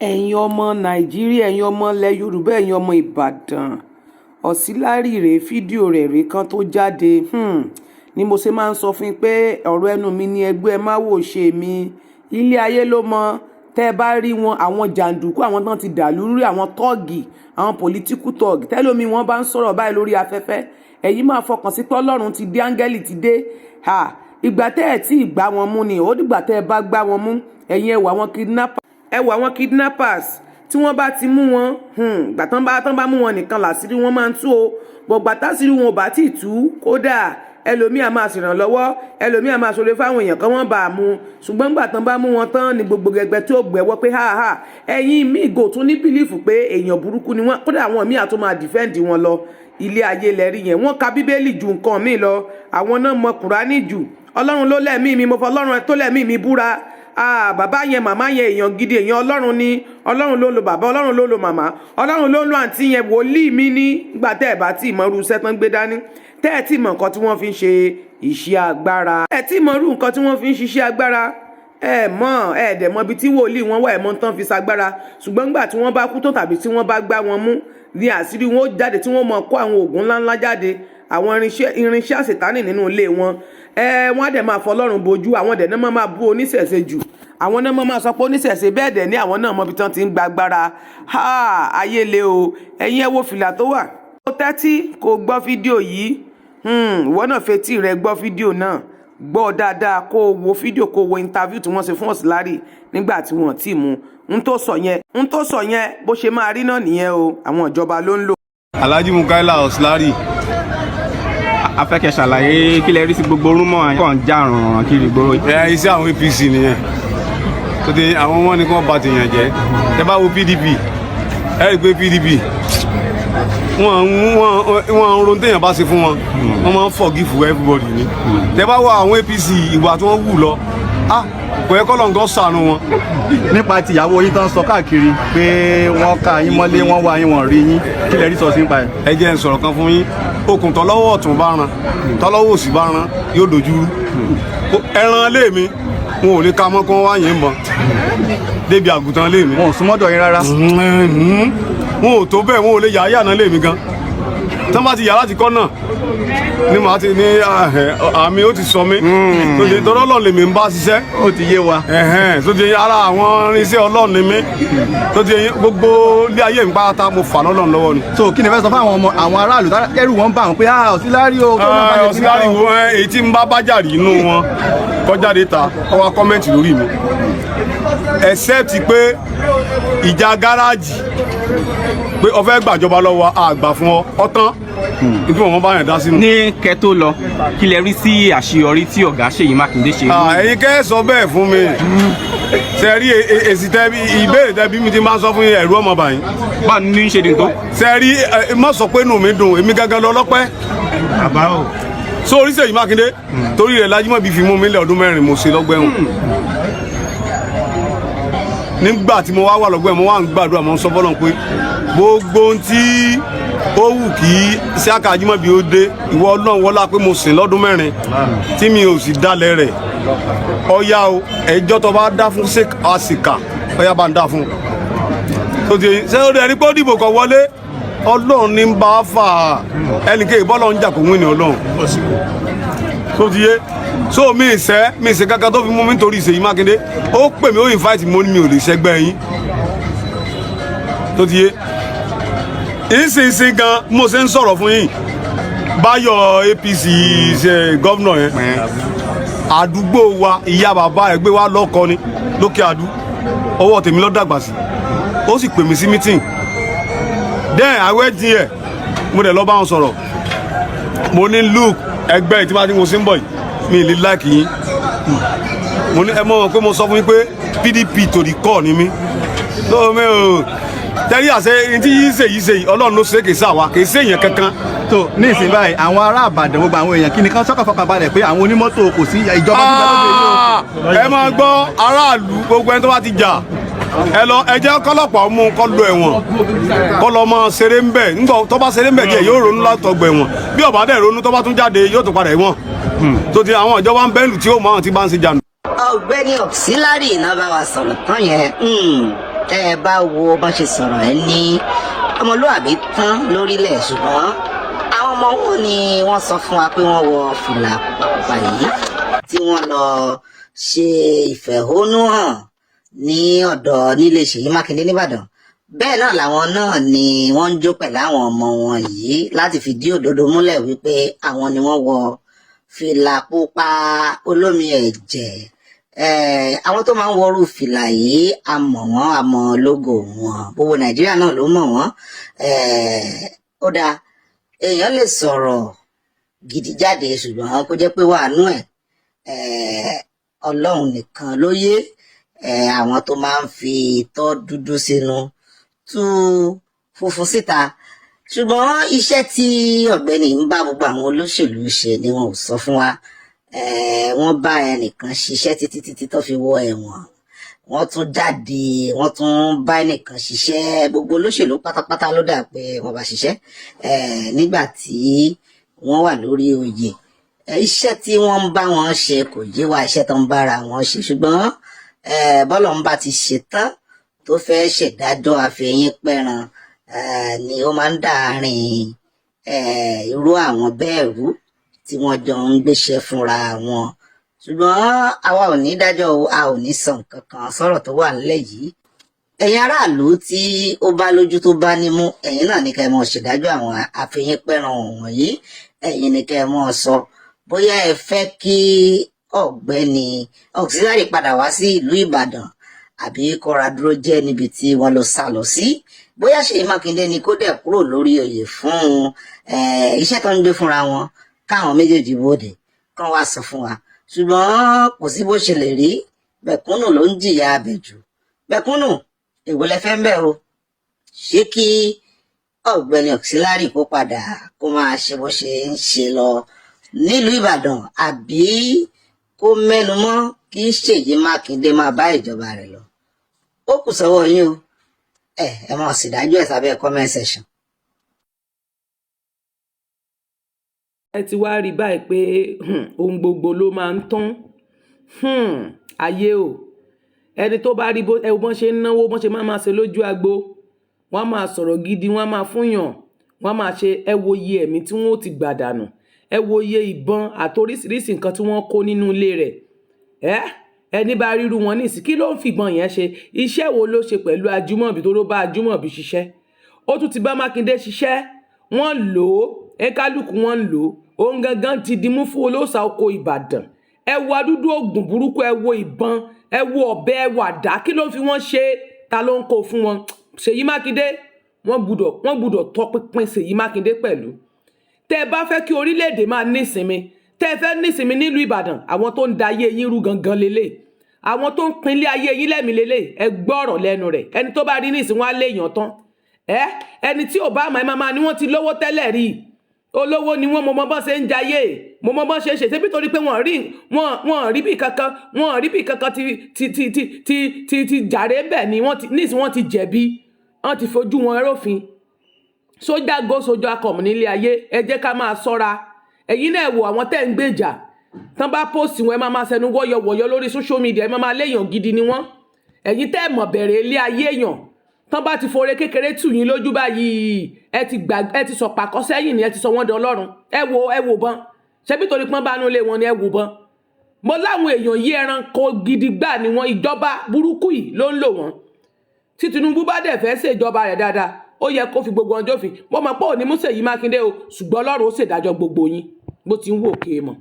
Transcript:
Ẹ̀yin ọmọ Nàìjíríà, ẹ̀yin ọmọ ilẹ̀ Yorùbá, ẹ̀yin ọmọ Ìbàdàn, Auxillary rèé, fídíò rẹ̀ rèé kan tó jáde. Ni mo ṣe máa ń sọ fún yín pé ọ̀rọ̀ ẹnu mi ni ẹgbẹ́ ẹ má wò ṣe mi. Ilé ayé ló mọ. Tẹ́ ẹ bá rí wọn, àwọn jàǹdùkú, àwọn tán ti dàlú rí, àwọn tọ́ọ̀gì, àwọn political thug, tẹ́lómi wọn bá ń sọ̀rọ̀ báyìí lórí afẹ́fẹ́, ẹ̀yin máa fọkàn sí pé Ọlọ́run ti dé, áńgẹ́lì ti dé. Ìgbà tẹ́ ẹ̀ tí ì gbá wọn mú ni ó dìgbà tẹ́ ẹ bá gbá wọn mú. Ẹ̀yin ẹ wò àwọn kidnapper, ẹ wò àwọn kidnappers tí wọ́n bá ti mú wọn. Ìgbà tán bá mú wọn nìkan làṣírí wọn máa ń tú o. Gbọ̀gbà tásìrí wọn ò bá tí ì tú, kódà ẹlòmíì á máa ṣèrànlọ́wọ́, ẹlòmíì á máa ṣoore fáwọn èèyàn kan wọ́n bá a mú. Ṣùgbọ́n gbà tán bá mú wọn tán ni gbogbo gẹgbẹ tí ó gbẹ̀wọ́ pé ha ha. Ẹ̀yin míì gò tún ní belief pé èèyàn burúkú ni wọ́n. Kódà àwọn míì á tún máa defend wọn lọ. Ilé ayé lẹ́rí yẹn, wọ́n ka Bíbélì ju nǹkan míì lọ, àwọn náà mọ Kùránì jù. Ọlọ́run ló lẹ́mí mi, mo fọ Ọlọ́run tó lẹ́mí mi búra. Ah, bàbá yẹn, màmá yẹn, èèyàn gidi, èèyàn Ọlọ́run ni. Ọlọ́run ló ń lo bàbá, Ọlọ́run ló ń lo màmá, Ọlọ́run ló ń lo àǹtí yẹn, wòlíì mi ní. Nígbà tẹ́ ẹ̀ bá tí ì mọ irú iṣẹ́ tán gbé dání, tẹ́ ẹ̀ tí mọ nǹkan tí wọ́n fi ń ṣe iṣẹ́ agbára, ẹ̀ tí mọ irú nǹkan tí wọ́n fi ń ṣiṣẹ́ agbára, ẹ mọ̀, ẹ dẹ̀ mọ ibi tí wòlíì wọn wà, ẹ mọ tán fi ṣagbára. Ṣùgbọ́n nígbà tí wọ́n bá kú tó tàbí tí wọ́n bá gbá wọn mú ní àṣírí wọn ó jáde, tí wọ́n mọ kó àwọn oògùn ńláńlá jáde, àwọn irinṣẹ́ àṣetánì nínú ilé wọn. Ẹ wọ́n á dẹ̀ máa fọlọ́run bojú. Àwọn dẹ̀ náà máa bú oníṣẹ̀ṣe jù, àwọn náà máa sọ pé oníṣẹ̀ṣe bẹ́ẹ̀ dẹ̀ ní. Àwọn náà mọ ibi tí wọ́n ti ń gba agbára. Ha, ayé le o. Ẹ̀yin ẹ wo fìlà tó wà. Ó tẹ́tí kó gbọ́ fídíò yìí. Ìwọ náà fetí rẹ gbọ́ fídíò náà, gbọ́ dáadáa, kó o wo fídíò, kó o wo interview tí wọ́n ṣe fún Auxillary nígbà tí wọ́n ti mú n tó sọ yẹn. Bó ṣe máa rí náà nìyẹn o, àwọn ìjọba ló ń lò. Alhaji Mukaila Auxillary. A fẹ́ kẹ́ ṣàlàyé kí lẹ rí sí gbogbo rumour kàn já rànràn kiri ìgboro yìí. Ẹ iṣẹ́ àwọn APC nìyẹn tó ti àwọn wọn ni kí wọ́n bà tèèyàn jẹ́. Tẹ́ bá wo PDP, ẹ rí i pé PDP wọ́n ń ronú téèyàn bá ṣe fún wọn, wọ́n máa ń forgive everybody ni. Tẹ́ bá wo àwọn APC, ìwà tí wọ́n wù lọ, ah, kò yẹ kọ́ lọ́ngàn ṣàánú wọn. Nípa tìyàwó yín tán sọ káàkiri pé wọ́n ká yín mọ́lé, wọ́n wá yín, wọ́n rí yín, kí lẹ rí sọ sí nípa ẹ̀? Ẹ jẹ́ n sọ̀rọ̀ kan fún yín. Okùn tọ́lọ́wọ́ ọ̀tún bá ran, tọ́lọ́wọ́ òsì bá ran, yóò dojú rú. Ẹran ilé mi, wọn ò lè ka mọ́ kí wọ́n wá yín bọ̀n débi àgùntàn ilé mi. Wọn ò súnmọ́dọ̀ yín rárá? Wọn ò tó bẹ́ẹ̀, wọn ò lè yà á yànà ilé mi gan. Tán bá ti yà láti kọ́ náà ni màá ti ní àmì ó ti sọ mí tó ti tọ́lọ́ Ọlọ́run lèmi ń bá ṣiṣẹ́. Ó ti yé wa. Ẹ̀hẹ́n, tó ti ara àwọn irinṣẹ́ Ọlọ́run ni mí. Tó ti gbogbo ilé ayé mi pátá, mo fà lọ́lọ́run lọ́wọ́ ni. So kí ni fẹ́ sọ fún àwọn ọmọ, àwọn aráàlú tẹ́rù wọn bá wọn pé ah, Auxillary o, tó náà bá lè fi Auxillary wo? Èyí tí ń bá bájà rí inú wọn kọjáde ta kó wá comment lórí mi, except pé ìjà gáràjì pé ó fẹ́ gbàjọba lọ́wọ́ àgbà fún ọ ọtán nítorí wọn bá yẹn dá sínú. Ní kẹ́ tó lọ, kí lẹ rí sí àṣeyọrí tí ọ̀gá Ṣèyí Mákindé ṣe? Ẹ̀yin kẹ́ ẹ sọ bẹ́ẹ̀ fún mi. Ṣe rí èsì tẹ ìbéèrè tẹ bí mi ti máa ń sọ fún yín, ẹ̀rú ọmọ báyìí. Báwo ni ń ṣe dùn tó? Ṣe rí, ẹ má sọ pé inú mi dùn, èmi gángan lọ lọ́pẹ́ so orí Ṣèyí Mákindé torí rẹ̀ l'Ajímọ̀bí fi mú mi lẹ̀. Ọdún 4 mo ṣe lọ́gbẹ̀rún. Nígbà tí mo wá wà lọ́gbẹ̀rún, mo wá ń gbàdúrà, mo ń sọ fọ́lọ́run pé gbogbo ohun tí ó wù kí Síákà Ajímọ̀bí ó dé, ìwọ Ọlọ́run, wọlá pé mo sìn lọ́dún 4 tí mi ò sì dalẹ̀ rẹ̀, ọ̀yá o, ẹjọ́ tó bá dá fún àsìkà, ọ̀yá bá ń dá fún tó ti ṣé ó dẹ̀ rí pé ó dìbò kọ̀ wọlé. Ọlọ́run ní ń bá fà á, ẹnìkéyìí bọ́lọ̀ ń jà kó wí ní Ọlọ́run tó ti yé. So mi ìṣe kankan tó fi mú mi nítorí Ṣèyí Mákindé. Ó pè mí, ó invite mi, ó ní mi ò lè ṣẹgbẹ́ yín tó ti yé. Ìsinsìn gan mo ṣe ń sọ̀rọ̀ fún yín, Báyọ̀ APC ṣe governor yẹn, àdúgbò wa, ìyá bàbá ẹ̀ gbé wa lọ́kọ ni lókè àdú, ọwọ́ tèmi ló dàgbà sí. Ó sì pè mí sí meeting, then I went there, mo dẹ̀ lọ bá wọn sọ̀rọ̀. Mo ní, "Look, ẹgbẹ́ tí wọ́n ti mo sí ń bọ̀ yìí, mi ì lè like yín." Mo ní, ẹ mọ̀ pé mo sọ fún yín pé PDP to the core ni mí. So mi ò tẹ́lí àṣẹ tí yìí ṣe yìí ṣe yìí, Ọlọ́run ló ṣe, kì í ṣàwa, kì í ṣe èèyàn kankan. So ní ìsìn báyìí, àwọn ará Ìbàdàn, gbogbo àwọn èèyàn, kí ni kán sọ́kàn fọkàn balẹ̀ pé àwọn onímọ́tò kò sí ìjọba tí bẹ́ẹ̀ lóde yìí o? Ẹ máa gbọ́, aráàlú, gbogbo ẹni tó bá ti jà, ẹ lọ, ẹ jẹ́ kọ́lọ́pàá mú kó lọ ẹ̀wọ̀n, kó lọ mọ ṣeré ń bẹ̀. Nígbà tó bá ṣeré ń bẹ̀ díẹ̀, yóò ronú látọgbà ẹ̀wọ̀n. Bí ó bá dẹ̀ ronú, tó bá tún jáde, yóò tún padà ẹ̀wọ̀n. Tó ti àwọn ìjọba ń bẹ́ẹ̀lù tí ó mọ àwọn tí bá ń ṣe jàǹdù. Ọ̀gbẹ́ni Auxillary iná bá wa sọ̀rọ̀ tán yẹn. Tẹ́ ẹ bá wo bọ́n ṣe sọ̀rọ̀, ẹ ní ọmọlúàbí tán lórílẹ̀, ṣùgbọ́n àwọn ọmọ wọn ni wọ́n sọ fún wa pé wọ́n wọ fìlà pupa yìí tí wọ́n lọ ṣe ìfẹ̀hónúhàn ní ọ̀dọ̀ nílé Ṣèyí Mákindé nìbàdàn. Bẹ́ẹ̀ náà làwọn náà ni wọ́n ń jó pẹ̀lú àwọn ọmọ wọn yìí láti fìdí òdodo múlẹ̀ wípé àwọn ni wọ́n wọ fìlà pupa olómi ẹ̀jẹ̀. Àwọn tó máa ń wọrú fìlà yìí, a mọ̀ wọ́n, a mọ̀ lógo wọn, gbogbo Nàìjíríà náà ló mọ̀ wọ́n. Ó dáa, èèyàn lè sọ̀rọ̀ gidi jáde, ṣùgbọ́n kó jẹ́ pé wàánú ẹ̀, Ọlọ́run nìkan ló yé. Àwọn tó máa ń fi itọ́ dúdú sínú tú funfun síta, ṣùgbọ́n iṣẹ́ tí ọ̀gbẹ́ni ń bá gbogbo àwọn olóṣèlú ṣe ni wọn ò sọ fún wa. Wọ́n bá ẹnìkan ṣiṣẹ́ títí títí tó fi wọ ẹ̀wọ̀n, wọ́n tún jáde, wọ́n tún bá ẹnìkan ṣiṣẹ́. Gbogbo olóṣèlú pátápátá ló dà pé wọ́n bá ṣiṣẹ́ nígbà tí wọ́n wà lórí oyè. Iṣẹ́ tí wọ́n ń bá wọn ṣe kò yé wa, iṣẹ́ tó ń bára wọn ṣe, ṣùgbọ́n bọ́lọ̀ ń bá ti ṣetán tó fẹ́ ṣèdájọ́ àfẹ̀yìn pẹ̀ràn ni ó máa ń dàárín irú àwọn bẹ́ẹ̀ rú tí wọ́n jọ ń gbéṣẹ́ fúnra wọn. Ṣùgbọ́n àwa ò ní dájọ́ o, a ò ní sọ nǹkan kan sọ̀rọ̀ tó wà nílẹ̀ yìí. Ẹ̀yin aráàlú tí ó bá lójú tó bá nímú, ẹ̀yin náà ní ká ẹ mọ̀ ṣèdájọ́ àwọn àfẹ̀yìnpẹ̀ràn wọ̀nyí. Ẹ̀yin ní ká ẹ mọ̀ sọ bóyá ẹ fẹ́ kí ọ̀gbẹ́ni Auxiliary padà wá sí ìlú Ìbàdàn àbí kóra dúró jẹ́ níbi tí wọ́n lọ sá lọ sí, bóyá Ṣèyí Mákindé ni kó dẹ̀ kúrò lórí oyè fún iṣẹ́ tó ń gbé fúnra wọn, káwọn méjèèjì bóde kán wá sọ fún wa. Ṣùgbọ́n kò sí bó ṣe lè rí, mẹ̀kúnnù ló ń jìyà abẹ̀jù mẹ̀kúnnù. Èwo lẹ fẹ́ ń bẹ̀ o? Ṣé kí ọ̀gbẹ́ni Auxiliary kó padà kó máa ṣe bó ṣe ń ṣe lọ nílùú Ìbàdàn, àbí kó mẹ́nu mọ́ kí Ṣèyí Mákindé máa bá ìjọba rẹ̀ lọ? Ó kù sọ́wọ́ yín o. Ẹ máa sì dájú ẹ̀ sábẹ́ comment section. Ẹ ti wá rí báyìí pé ohun gbogbo ló máa ń tán. Ayé o! Ẹni tó bá rí bó ẹ bọ́n ṣe ń náwó, bọ́n ṣe máa máa ṣe lójú agbo, wọ́n á máa sọ̀rọ̀ gidi, wọ́n á máa fúnyàn, wọ́n á máa ṣe. Ẹ wo iye ẹ̀mí tí wọ́n ó ti gbà dànù, ẹ wo iye ìbọn àti oríṣiríṣi nǹkan tí wọ́n kó nínú ilé rẹ̀. Ẹ ẹni bá ríru wọn nísìn, kí ló ń fìbọn yẹn ṣe? Iṣẹ́ wo ló ṣe pẹ̀lú Ajímọ̀bí tó ló bá Ajímọ̀bí ṣiṣẹ́? Ó tún ti bá Mákindé ṣiṣẹ́, wọ́n lò ó, ẹ̀kálùkù wọn ń lò ó. Òun gangan ti dimú fún olóòṣà oko Ìbàdàn. Ẹ wo adúdú oògùn burúkú, ẹ wo ìbọn, ẹ wo ọ̀bẹ, ẹ wo àdá. Kí ló ń fi wọ́n ṣe? Ta ló ń kó fún wọn? Ṣèyí Mákindé, wọ́n gbúdọ̀ tọpinpin Ṣèyí Mákindé pẹ̀lú. Tẹ́ ẹ bá fẹ́ kí orílẹ̀-èdè máa nísinmi, tẹ́ ẹ fẹ́ nísinmi nílùú Ìbàdàn, àwọn tó ń da ayé yín rú gangan lélẹ̀, àwọn tó ń pinlé ayé yín lẹ́mìí lélẹ̀. Ẹ gbọ́ ọ̀rọ̀ lẹ́nu rẹ̀. Ẹni tó bá rí nísìn, wọn á léèyàn tán. Ẹ ẹni tí ò bá àmọ́, ẹ máa ní wọ́n ti lówó tẹ́lẹ̀ rí, olówó ni wọ́n. Mo mọ bọ́n ṣe ń jayé, mo mọ bọ́n ṣe ń ṣe. Ṣebí torí pé wọ́n rí bí kankan, wọ́n rí bí kankan ti jàre bẹ́ẹ̀ ni wọ́n ti nísìn, wọ́n ti jẹ̀bi, wọ́n ti fojú wọn rófin. Sójà go, sójà come nílé ayé. Ẹ jẹ́ ká máa ṣọ́ra. Ẹ̀yin náà wò, àwọn tẹ́ ń gbèjà tán bá post wọn, ẹ máa máa sẹnu wọ́yọ̀wọ̀yọ̀ lórí social media, ẹ máa máa léèyàn gidi ni wọ́n. Ẹ̀yin tẹ́ ẹ̀ mọ̀ bẹ̀rẹ̀ ilé ayé èèyàn tán bá ti fore kékeré tù yín lójú báyìí, ẹ ti gbà, ẹ ti sọ pàkọ́ sẹ́yìn ni, ẹ ti sọ wọ́n di ọlọ́run. Ẹ wo, ẹ wò bọ́n ṣebí torí pọ́n bá nú ilé wọn ni. Ẹ wò bọ́n mo láwọn èèyàn yí, ẹranko gidi gbà ni wọn. Ìjọba burúkú yìí ló ń lò wọ́n. Tí Tinubu bá dẹ̀ fẹ́ ṣèjọba rẹ̀ dáadáa, ó yẹ kó fi gbogbo ọjọ́ fi. Mo mọ̀ pé òní mú Ṣèyí Mákindé o, ṣùgbọ́n Ọlọ́run ó ṣèdájọ́ gbogbo yín bó ti ń wò ké mọ̀.